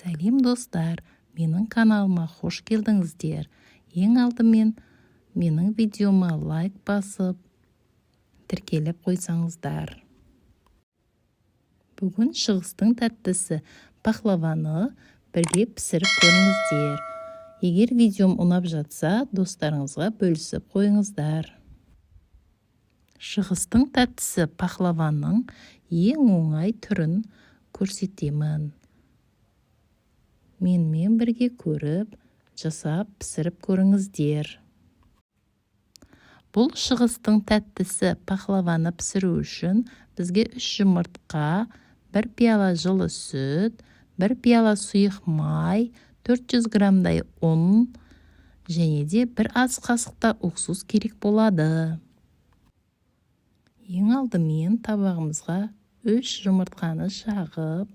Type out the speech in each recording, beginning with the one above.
Сәлем, достар! Менің каналыма қош келдіңіздер! Ең алдымен менің видеома лайк басып, тіркеліп қойсаңыздар. Бүгін шығыстың тәттісі пахлаваны бірге пісіріп көріңіздер. Егер видеом ұнап жатса, достарыңызға бөлісіп қойыңыздар. Шығыстың тәттісі пахлаваның ең оңай түрін көрсетемін. Менімен бірге көріп, жасап, пісіріп көріңіздер. Бұл шығыстың тәттісі пахлаваны пісіру үшін бізге 3 жұмыртқа, 1 пиала жылы сүт, 1 пиала сұйық май, 400 граммдай ұн және де бір ас қасықта уксус керек болады. Ең алдымен табағымызға 3 жұмыртқаны шағып,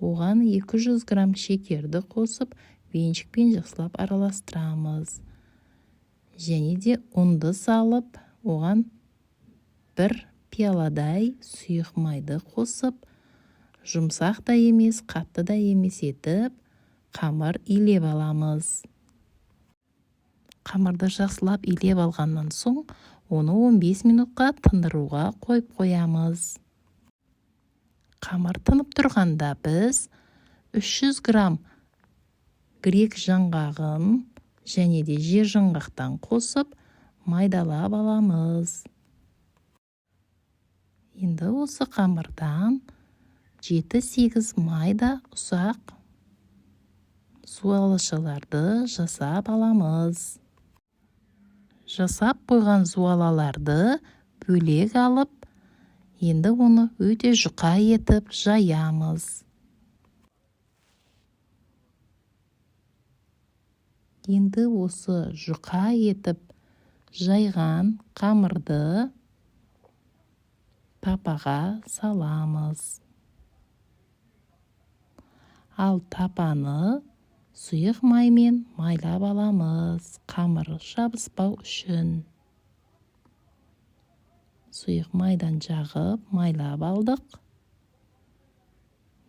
оған 200 грамм шекерді қосып, венчикпен жақсылап араластырамыз. Және де ұнды салып, оған 1 пиаладай сұйық майды қосып, жұмсақ та емес, қатты да емес етіп, қамыр илеп аламыз. Қамырды жақсылап илеп алғаннан соң, оны 15 минутқа тындыруға қойып қоямыз. Қамыр тынып тұрғанда біз 300 грамм грек жаңғағын және де жер жаңғақтан қосып, майдалап аламыз. Енді осы қамырдан 7-8 майда ұсақ зуалашаларды жасап аламыз. Жасап қойған зуалаларды бөлек алып, енді оны өте жұқа етіп жаямыз. Енді осы жұқа етіп жайған қамырды тапаға саламыз. Ал тапаны сұйық маймен майлап аламыз, қамыр жабыспау үшін. Сұйық майдан жағып, майлап алдық.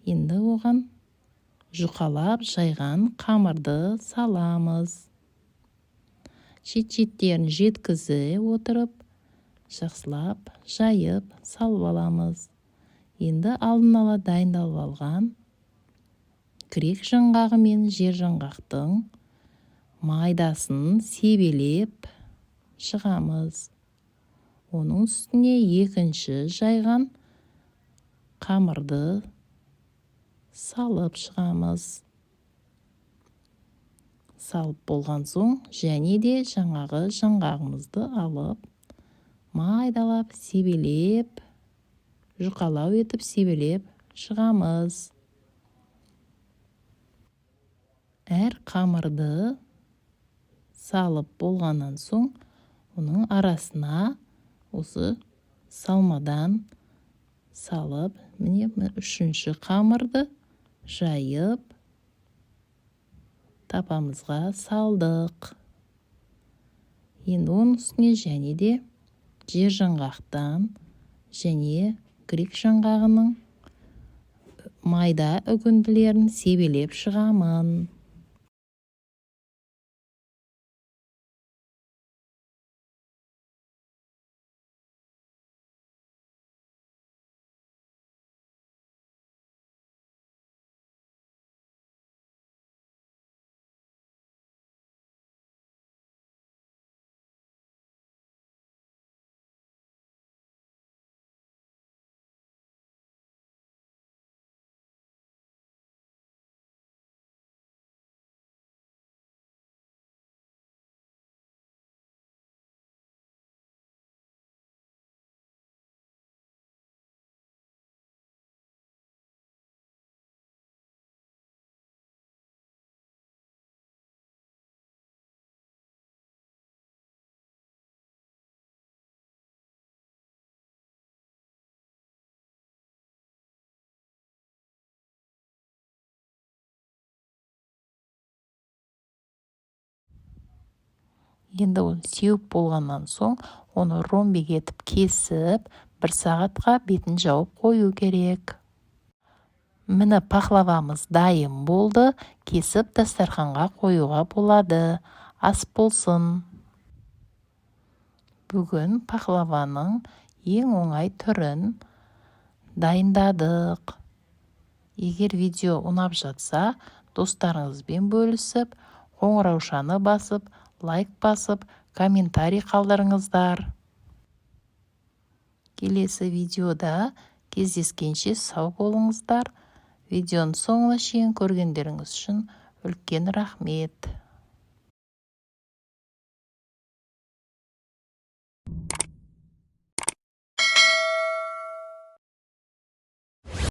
Енді оған жұқалап жайған қамырды саламыз. Шет-шеттерін жеткізе отырып, жақсылап жайып салып аламыз. Енді алдын ала дайындалып алған грек жаңғағы мен жер жаңғақтың майдасын себелеп шығамыз. Оның үстіне екінші жайған қамырды салып шығамыз. Салып болған соң, және де жаңағы жаңғағымызды алып, майдалап, себелеп, жұқалау етіп себелеп шығамыз. Әр қамырды салып болғаннан соң, оның арасына осы салмадан салып, міне, үшінші қамырды жайып, тапамызға салдық. Енді оның үстіне және де жер жаңғақтан және грек жаңғағының майда үгінділерін себелеп шығамын. Енді оны сеуіп болғаннан соң, оны ромбик етіп кесіп, 1 сағатқа бетін жауып қою керек. Міне, пахлавамыз дайын болды. Кесіп, дастарханға қоюға болады. Ас болсын! Бүгін пахлаваның ең оңай түрін дайындадық. Егер видео ұнап жатса, достарыңызбен бөлісіп, қоңыраушаны басып, лайк басып, комментарий қалдырыңыздар. Келесі видеода кездескенше сау болыңыздар! Видеоның соңына шейін көргендеріңіз үшін үлкен рахмет.